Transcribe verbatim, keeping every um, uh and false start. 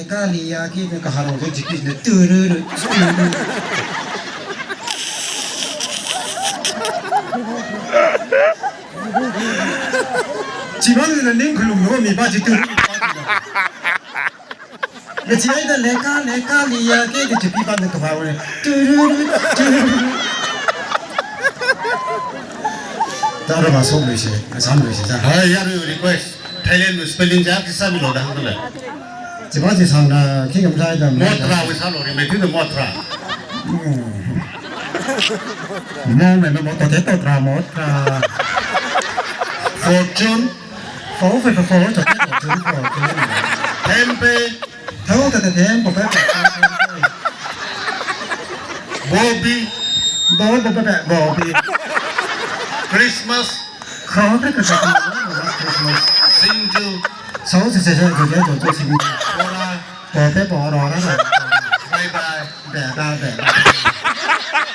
Kaliya kida kahāng chi chipina tururu, tururu. Chimang na ning khulum no mi ba chi tururu. Yachi ai da leka, leka liya kida chipi ba na kahāng. Tururu, tururu. Tara ba so lo shi, asam lo shi ta. Hai, yaru request. Thailand wui spelling ja kisa mi lo da hang le. Chiba chi sāngna khi kam sai da. Motra wui sālo ri me thi da motra. Hmm. Mo me me mo to te to tra motra. Fortune. Fo fe fe fo to te to tun fortune. Tempe. Tho te te tem po pe po. Bobi. Bo bo pe pe bobi. Christmas. Kho pe pe pe Christmas. Singju. So se se se se se se singju. Ora. Po pe po ora ra ra. Bye bye. Bye bye bye bye.